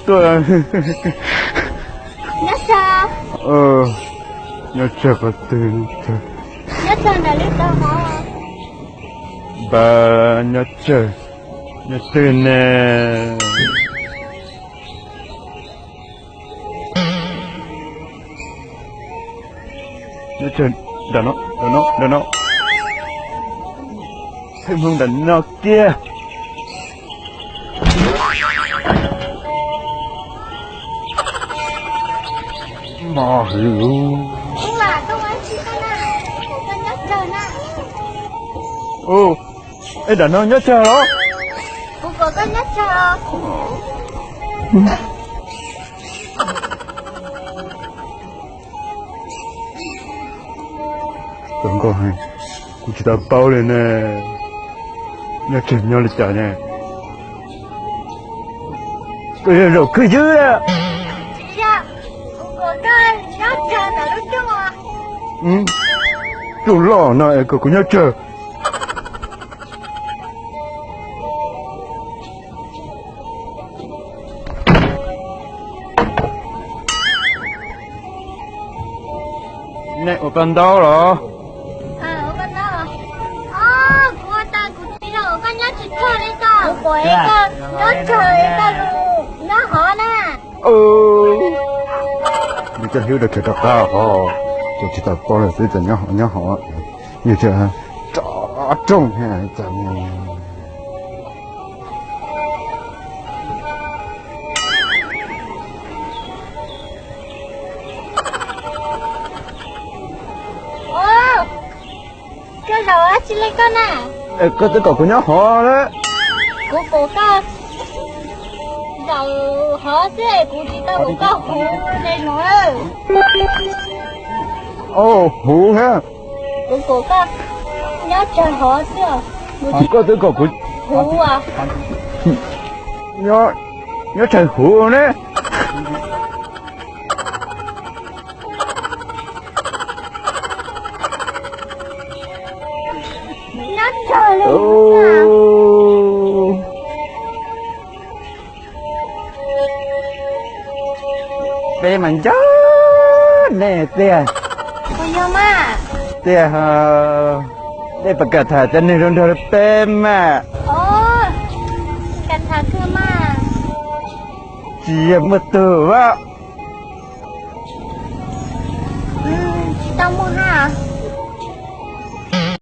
Tuaj. Nyob tsawg. Nyob tsawg qhov twg? Nyob tsawg ntawm lub tog hov. Npawg, nyob tsawg, nyob twg ne? Nyob tsawg, ntawm no, ntawm no, ntawm no. Pheej hmoo ntawm no kiag. Mos hwv. Ub, es ntawm no nyob tsawg los? Kuv pom koj nyob tsawg. Txaus nkauj heev, kuv tsis tau paub li ne. Nyob tsawg nyob li cas ne? Koj yog zaum khwj ywb a? Tsis yog, kuv pom koj nyob tsawg ntawm lub rooj. Rooj loj no es kom kuv nyob tsawg. Nej ua koj ntaub los? Kuv ua tau, kuv tsis yog ua koj nyob tsis txog li ko, kuv pom koj nyob tsawg li ko, nyob hov na. Nws coj Hiab rau chaw rov qab hov, ces tsis tau paub lawm xwb, txawm nyob hov, nyob hov, nyob tsawg, rov rooj thiab. Koj zaum dab tsi li koj na? Koj twb kom kuv nyob hov lawm. Kuv pom koj zaum hov xwb, kuv tsis tau pom koj huv li no. Huv thiab. Kuv pom koj nyob tsawg hov xwb. Koj twb kom kuv huv, nyob tsawg huv ne. Nyob tsawg li. Peb mas nco nej tiag. Tiag, nej puas kam tham cov neeg zoo nraug li peb mas? Tsis yog muaj tug a. Tsis tau muaj hab.